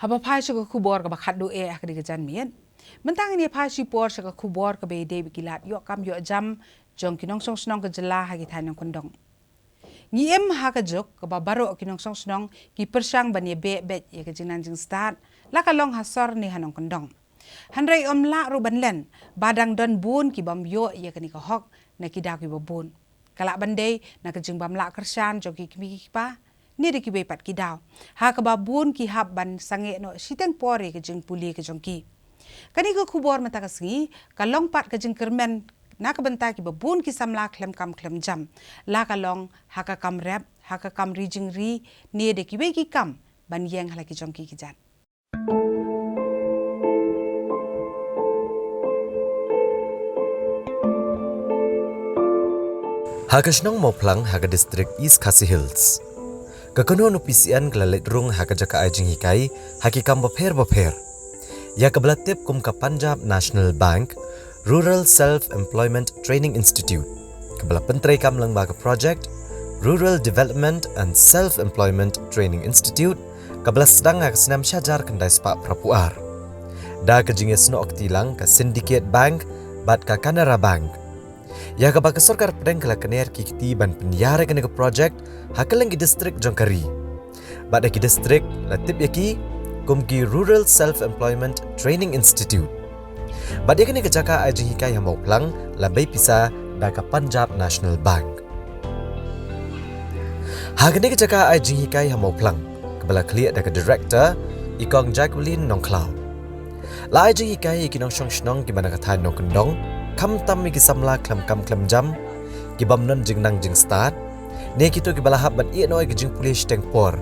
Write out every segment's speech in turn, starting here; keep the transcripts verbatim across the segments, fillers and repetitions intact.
Haba phai sha ka khubor kaba khatduh eh ha kane ka janmiet. Mynta ngin ïa phai shipor sha ka khubor kaba ïadei bad ki lad ïoh kam ïoh jam jong ki nongshong shnong ka jylla ha ki thaiñ nongkyndong. Ngi im ha ka juk kaba baroh ki nongshong shnong ki pyrshang ban ïa beh beit ïa ka jingnang jingstad, la ka long ha sor ne ha nongkyndong. Hynrei ym lah ruh ban len ba dang don bun ki bym ïoh ïa kane ka hok na ki daw kiba bun. Ka lah ban dei na ka jingbym lah kyrshan jong ki kmie ki kpa, ne da kiwei pat ki daw, ha kaba bun ki hap ban sangeh noh shiteng por ïa ka jingpule ka jong ki. Kane ka khubor mynta ka sngi ka long pat ka jingkyrmen na ka bynta kiba bun ki samla khlem kam khlem jam, la ka long ha ka kam rep, ha ka kam ri jingri, ne da kiwei ki kam ban ïeng ha la ki jong ki ki jait. Ha ka shnong Mawphlang ha ka distrik East Khasi Hills, ka kynhun U P C N ka la leit rung ha ka jaka ai jinghikai ha ki kam bapher bapher, ïa kaba la tip kum ka Punjab National Bank Rural Self Employment Training Institute, kaba la pyntreikam lyngba ka project Rural Development and Self Employment Training Institute, kaba la sdang ha ka snem shihajar khyndai spah phraphew ar da ka jingïasnoh kti lang ka Syndicate Bank bad ka Canara Bank, ïa kaba ka sorkar pdeng ka la kner ki kti ban pynïar ïa kane ka project ha kylleng ki distrik jong ka ri. Bad ïa ki distrik la tip ïa ki kum ki Rural Self Employment Training Institute. Bad ïa kane ka jaka ai jinghikai ha Mawphlang la bei pisa da ka Punjab National Bank. Ha kane ka jaka ai jinghikai ha Mawphlang, kaba la khlieh da ka Director, i Kong Jacqueline Nongkhlaw, la ai jinghikai ïa ki nongshong shnong kiba na ka thaiñ nongkyndong, khamtam ïa ki samla khlem kam khlem jam, ki bym don jingnang jingstad, ne kito kiba la hap ban ïeh noh ïa ka jingpule shiteng por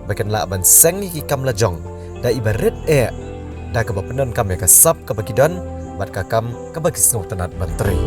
ba kin lah ban seng ïa ki kam lajong da iba rit eh, da kaba pyndonkam ïa ka sap kaba ki don bad ka kam kaba ki sngewtynnad ban trei.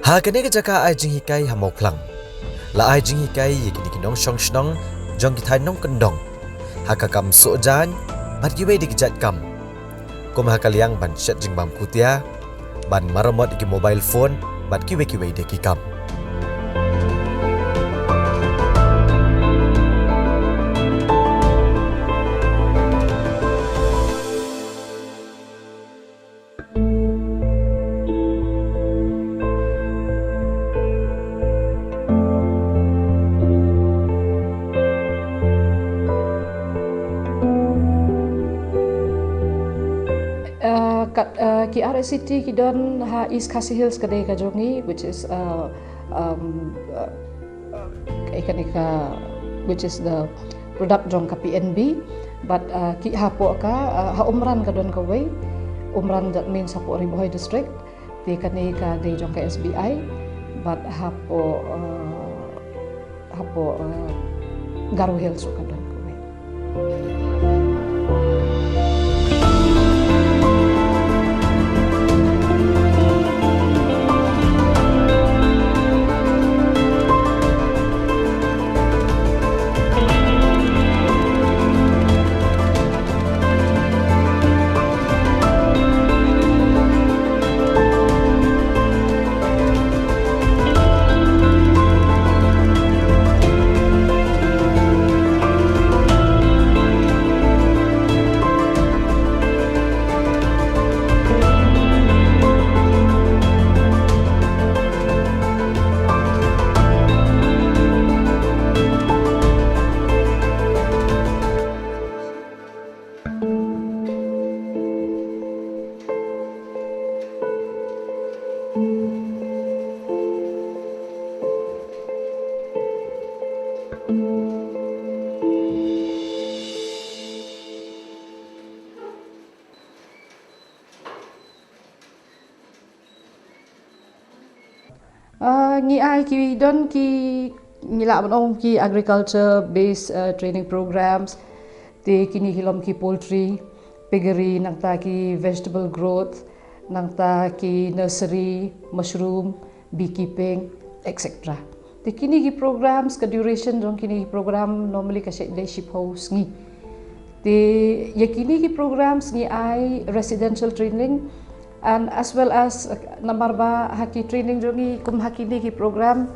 Ha kane ka jaka ai jinghikai ha Mawphlang, la ai jinghikai ïa kine ki nongshong shnong jong ki thaiñ nongkyndong ha ka kam soh jaiñ bad kiwei de ki jait kam, kum ha ka liang ban shet jingbam khutia, ban maramot ïa ki mobile phone bad kiwei kiwei de ki kam. Uh, kat, uh, ki R S C T ki don ha East Khasi Hills ka dei ka jong ngi, which is, uh, um, uh, uh, ka, ka, which is the product jong ka P N B, but, uh, ki hapoh ka, uh, ha Umran ka don kawei, Umran, that means hapoh Ri Bhoi district, te kane ka dei jong ka S B I, but hapoh, uh, hapoh, uh, Garo Hills ruh ka don kawei. Ah, ngi ai ki don ki, ngi lah ban ong ki agriculture based, ah, training programs, te kine ki lum ki poultry, piggery, nangta ki vegetable growth, Nangta ki nursery, mushroom, beekeeping, et cetera. Te kine ki programs, ka duration jong kine ki program normally ka shet dei shiphew sngi. Te ïa kine ki programs ngi ai residential training, and as well as, uh, namar ba ha ki training jong ngi kum ha kine ki program,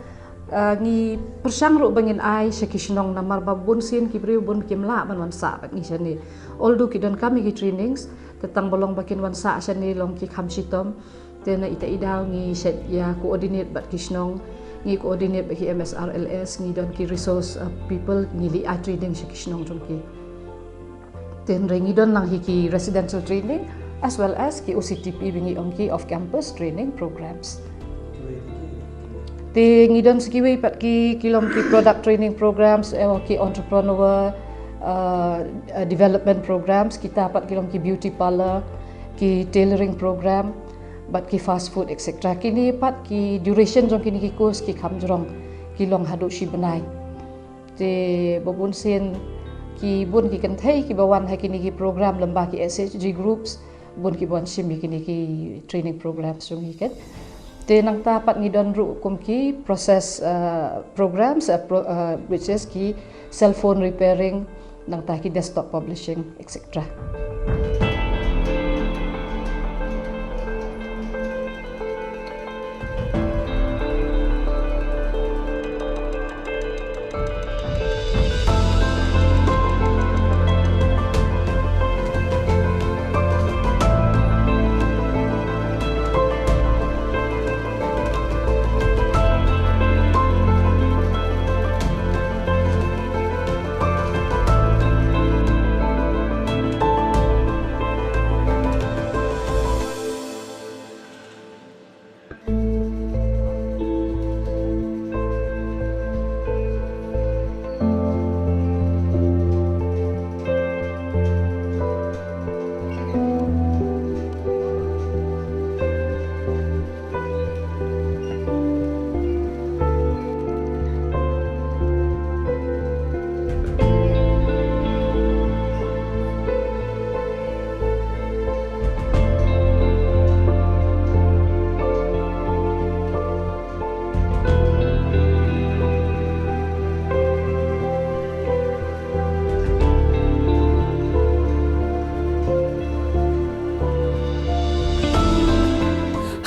uh, ngi pyrshang ruh ba ngin ai sha ki shnong, namar ba bun sien ki briew bun kim lah ban wan sah bad ngi shane. Although ki donkam ïa ki trainings, te tang ba long ba kin wan sah shane long ki kham shitom. Te na ita i daw ngi shet ïa coordinate bad ki shnong, ngi coordinate bad ki M S R L S, ngi don ki resource, uh, people, ngi leit ai training sha ki shnong jong ki. Te hynrei ngi don lang hi ki residential training as well as ki O C T P ba ngi ong ki off campus training programs. Te ngi don sa kiwei pat ki, ki long ki product training programs, eh, ki entrepreneur, uh, uh, development programs, kita pat ki long ki beauty parlour, ki tailoring program, bad ki fast food, et cetera. Kine pat ki duration jong kine ki course ki kham jrong, ki long haduh shi bnai. Te ba bun sien ki bun ki kynthei kiba wan ha kine ki program lyngba ki S H G groups, bun kiba wan shim ïa kine ki training programs jong ngi ken. Te nangta pat ngi don ruh kum ki process, uh, programs, uh, pro-, uh, which is ki cell phone repairing, nangta ki desktop publishing, et cetera.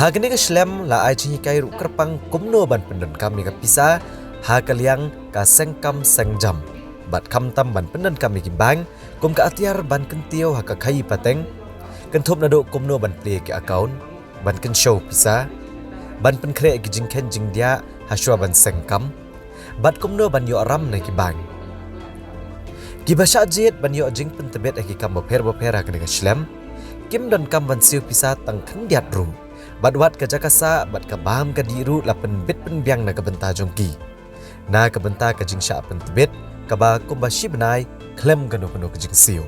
Ha kane ka shlem la ai jinghikai ruh kyrpang kumno ban pyndonkam ïa ka pisa ha ka liang ka seng kam seng jam, bad khamtam ban pyndonkam ïa ki bank kum ka atiar ban kyntiew ha ka khaïi pateng, kynthup naduh kumno ban plie ki account, ban kynshew pisa, ban pynkhreh ki jingkheiñ jingdiah hashwa ban seng kam, bad kumno ban ïoh ram na ki bank. Kiba shah jied ban ïoh jingpyntbit ha ki kam bapher bapher ha kane ka shlem, kim donkam ban siew pisa tang khyndiat ruh. Bad wat ka jaka sah bad ka bam ka dih ruh la pynbit pynbiang na ka bynta jong ki, na ka bynta ka jingshah pyntbit kaba kumba shi bnai khlem kano kano ka jingsiew.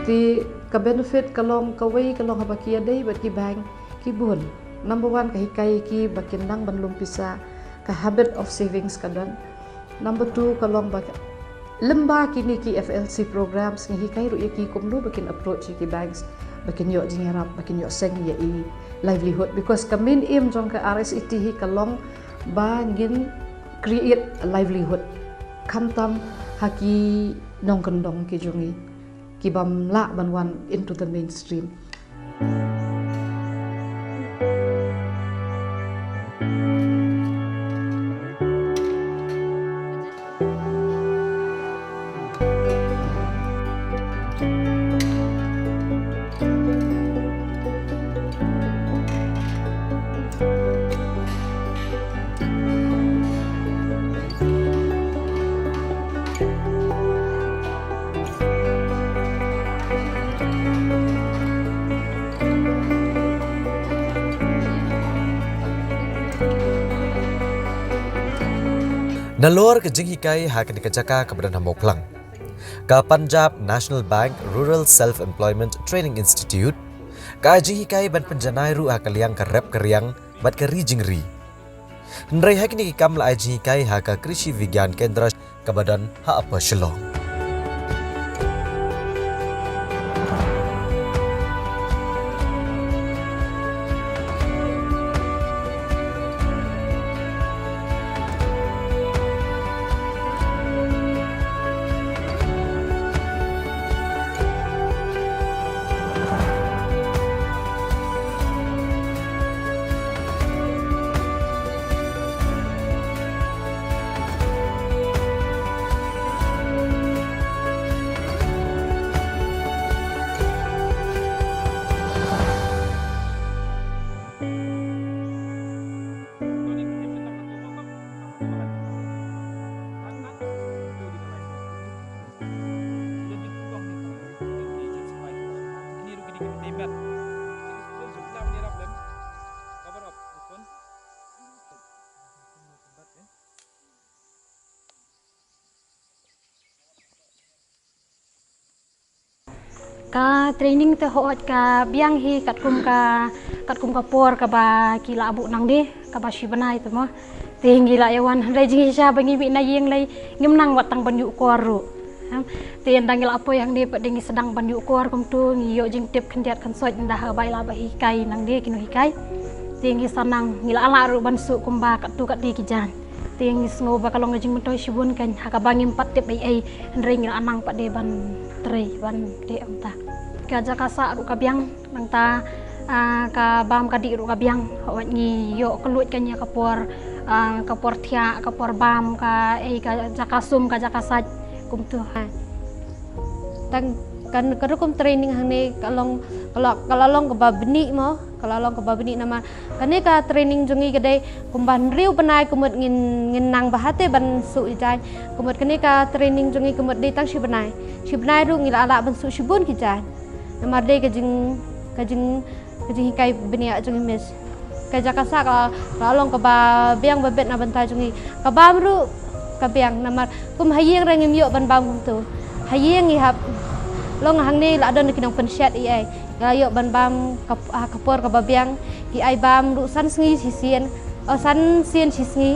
Te ka benefit ka long, kawei ka long haba ki ïadei bad ki bank, ki bun. Number one, ka hikai ïa ki ba kin nang ban lum pisa, ka habit of savings ka don. Number two, ka long ba ka, lyngba kine ki F L C programs ngi hikai ruh ïa ki kumno ba kin approach ïa ki banks, ba kin ïoh jingïarap, ba kin ïoh seng ïa i livelihood, because ka main aim jong ka R S E T hi ka long ba ngin create a livelihood, khamtam ha ki nongkyndong ki jong ngi, ki bym lah ban wan into the mainstream. Nalor ka jinghikai ha kane ka jaka kaba don ha Mawphlang, ka Punjab National Bank Rural Self Employment Training Institute ka ai jinghikai ban pynjanai ruh ha ka liang ka rep ka riang bad ka ri jingri. Hynrei ha kine ki kam la ai jinghikai ha ka Krishi Vigyan Kendra kaba don ha Upper Shillong. Ka training te hooid ka biang hi katkum ka, katkum ka por kaba ki la buh nangne kaba shi bnai te mo. Te ngi la ïa wan, hynrei jingshisha ba ngi mih na ïing lei ngim nang wat tang ban ïuh kor ruh. Te ynda ngi la poi hangne pat de ngi sdang ban ïuh kor kumto, ngi ïoh jingtip khyndiat khynsoit ynda haba la ba hikai nangne ki nonghikai. Te ngi sa nang, ngi la lah ruh ban suh kumba katto katne ki jaiñ. Te ngi sngew ba ka long ka jingmyntoi shibun kan, ha kaba ngim pat tip ei ei, hynrei ngi la nang pat de ban trei ban de ong ta. Ka jaka sah ruh ka biang, nangta ka bam ka dih ruh ka biang. Hooid ngi ïoh kylluid kan ïa ka por, ka por thiah, ka por bam, ka ei, ka jaka sum, ka jaka sait kumto. Tang ka rukom training hangne ka long, ka la long kaba bniah mo, ka la long kaba bniah namar kane ka training jong ngi ka dei kumba hynriew bnai kumut ngin, ngin nang bha te ban suh ïa jaiñ. Kumut kane ka training jong ngi kumut dei tang shi bnai. Shi bnai ruh ngi la lah ban suh shibun ki jaiñ. Namar dei ka jing, ka jing, ka jinghikai bniah jong ngi miss. Ka jaka sah ka la long kaba biang ba bit na bynta jong ngi. Ka bam ruh ka biang namar kum ha ïing ruh ngim ïoh ban bam kumto. Ha ïing ngi hap long hangne la don ki nongpynshet ei ei. Ngi la ïoh ban bam ka por kaba biang, ki ai bam ruh san sngi shi sien, o san sien shi sngi.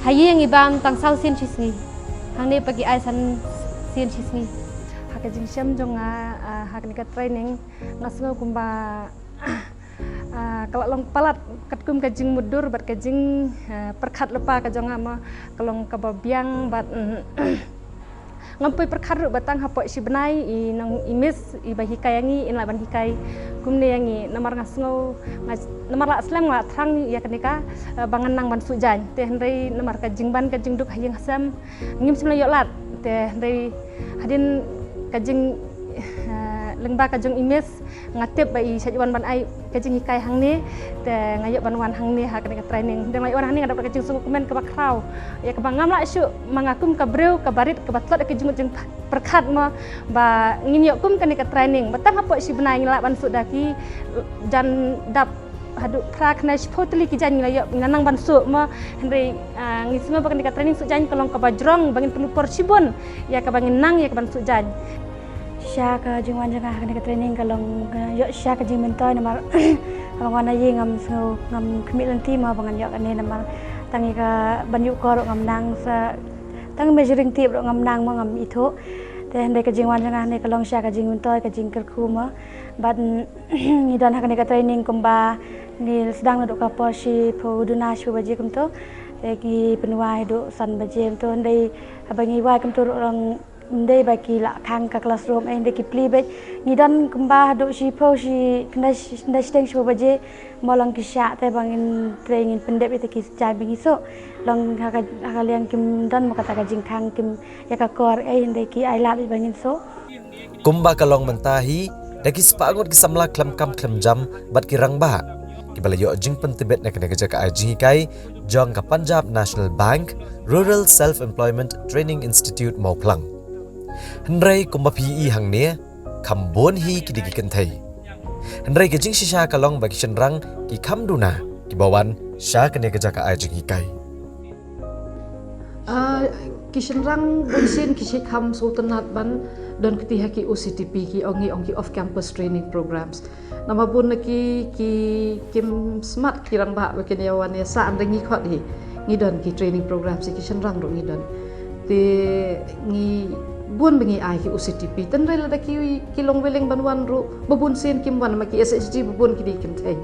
Ha ïing ngi bam tang saw sien shi sngi. Hangne pat ki ai san sien shi sngi. Ha ka jingshem jong nga ha kane ka training nga sngew kumba ka la long palat katkum ka jingmutdur bad ka jingpyrkhat lypa ka jong nga ma ka long kaba biang bad ngam poi pyrkhat ruh ba tang hapoh shi bnai i nong i miss i ba hikai ïa ngi, in lah ban hikai kumne ïa ngi namar nga sngew, namar la slem nga la thrang ïa kane ka ba ngan nang ban suh jaiñ. Te hynrei namar ka jingban ka jingduk ha ïing ha sem ngim shym la ïoh lad. Te hynrei hadien ka jing lyngba ka jong i miss nga tip ba i shait wan ban ai ka jinghikai hangne. Te nga ïoh ban wan hangne ha kane ka training. Hynrei nga ïoh wan hangne nga dap da ka jingsngewkmen kaba khraw ïa kaba ngam lah shuh ma nga kum ka briew kaba rit kaba tlot ïa ka jingmut jingpyrkhat mo ba ngin ïoh kum kane ka training ba tang hapoh shi bnai ngi lah ban suh da ki jan dap haduh phra khyndai shiphew tylli ki jaiñ ngi la ïoh, ngi la nang ban suh mo. Hynrei ngi sngew ba kane ka training suh jaiñ ka long kaba jrong ba ngin pynlut por shibun ïa kaba ngin nang ïa ka ban suh jaiñ. Shisha ka jingwan jong nga ha kane ka training ka long ïoh shisha ka jingmyntoi namar haba nga wan na ïing ngam sngew, ngam khmih lynti mo ba ngan ïoh kane namar tang ïa ka ban ïuh kor ruh ngam nang, sa tang measuring tape ruh ngam nang mo, ngam ithuh. Te hynrei ka jingwan jong nga hangne ka long shisha ka jingmyntoi, ka jingkyrkhu mo. Bad ngi don ha kane ka training kumba ngi sdang naduh ka por shiphew duna shiphew baje kumto. Te ngi pynwai haduh san baje kumto, hynrei haba ngi wai kumto ruh long ym dei ba ki la khang ka classroom, eh, hynrei ki plie beit. Ngi don kumba haduh shiphew shi khyndai, khyndai shiteng shiphew baje mo long ki shah te ba ngin trei ngin pyndep ïa ki jaiñ ba ngi suh. Long ha ka, ha ka liang kim don mo kata ka jingkhang kim ïa ka kor, eh, hynrei ki ai lad beit ba ngin suh. Kumba ka long mynta hi, da ki spah ngut ki samla khlem kam khlem jam bad ki rangbah kiba la ïoh jingpyntbit na kane ka jaka ai jinghikai jong ka Punjab National Bank Rural Self Employment Training Institute Mawphlang. Hynrei kumba phi i hangne, kham bun hi ki dei ki kynthei. Hynrei ka jingshisha ka long ba ki shynrang ki kham duna kiba wan sha kane ka jaka ai jinghikai. Ah, ki shynrang bun sien ki shait kham sngewtynnat ban don kti ha ki O C T P, ki ong ngi ong ki off campus training programs. Namar bun na ki, ki kim smat ki rangbah ba kin ïa wan ïa sah, hynrei ngi khot hi. Ngi don ki training programs ïa ki shynrang ruh ngi don. Te ngi bun ba ngi ai ki O C T P. Tynrai lada ki, ki long willing ban wan ruh, ba bun sien kim wan, ma ki S H G ba bun ki dei kynthei.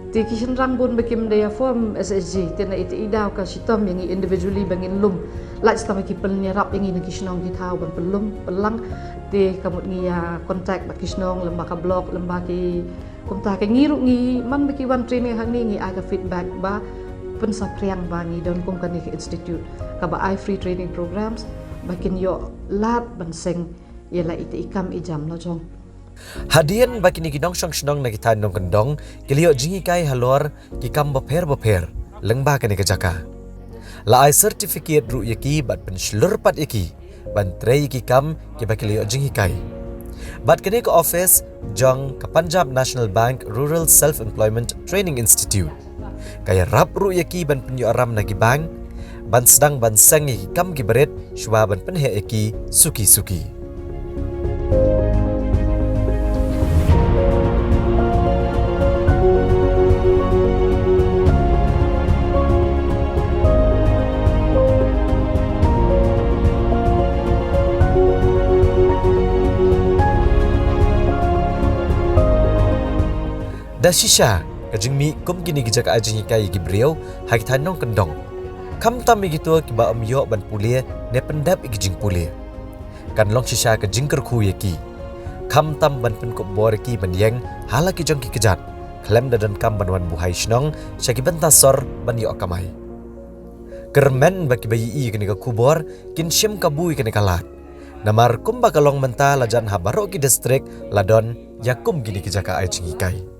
Te ki shynrang bun ba kim dei ïa form S H G, te na ita i daw ka shitom ïa ngi individually ba ngin lum. Lait shitom ki pynïarap ïa ngi na ki shnong ki thaw ban pynlum pynlang. Te ka mut ngi ïa contact bad ki shnong lyngba ka block, lyngba ki, kumta ka, ngi ruh ngi, man ba ki wan training hangne, ngi ai ka feedback ba pynsaphriang ba ngi don kum kane ka institute kaba ai free training programs ba kin ïoh lad ban seng ïa la ita i kam i jam la jong. Hadien ba kine ki nongshong shnong na ki thaiñ nongkyndong ki la ïoh jinghikai halor ki kam bapher bapher lyngba kane ka jaka, la ai certificate ruh ïa ki bad pynshlur pat ïa ki ban trei ïa ki kam kiba ki la ïoh jinghikai. Bad kane ka office jong ka Punjab National Bank Rural Self Employment Training Institute ka ïarap ruh ïa ki ban pynïoh ram na ki bank ban sdang ban seng ïa ki kam ki barit shuwa ban pynheh ïa ki suki suki. Da shisha ka jingmih kum kine ki jaka ai jinghikai ïa ki briew ha ki thaiñ nongkyndong, khamtam ïa kito kiba ym ïoh ban pule ne pyndep ïa ki jingpule, kan long shisha ka jingkyrkhu ïa ki, khamtam ban pynkup bor ïa ki ban ïeng ha la ki jong ki kjat khlem da donkam ban wan buhai shnong sha ki bynta sor ban ïoh kamai. Kyrmen ba kiba ïohi ïa kane ka khubor kin shim kabu ïa kane ka lad. Namar kumba ka long mynta, la jan ha baroh ki district la don ïa kum kine ki jaka ai jinghikai.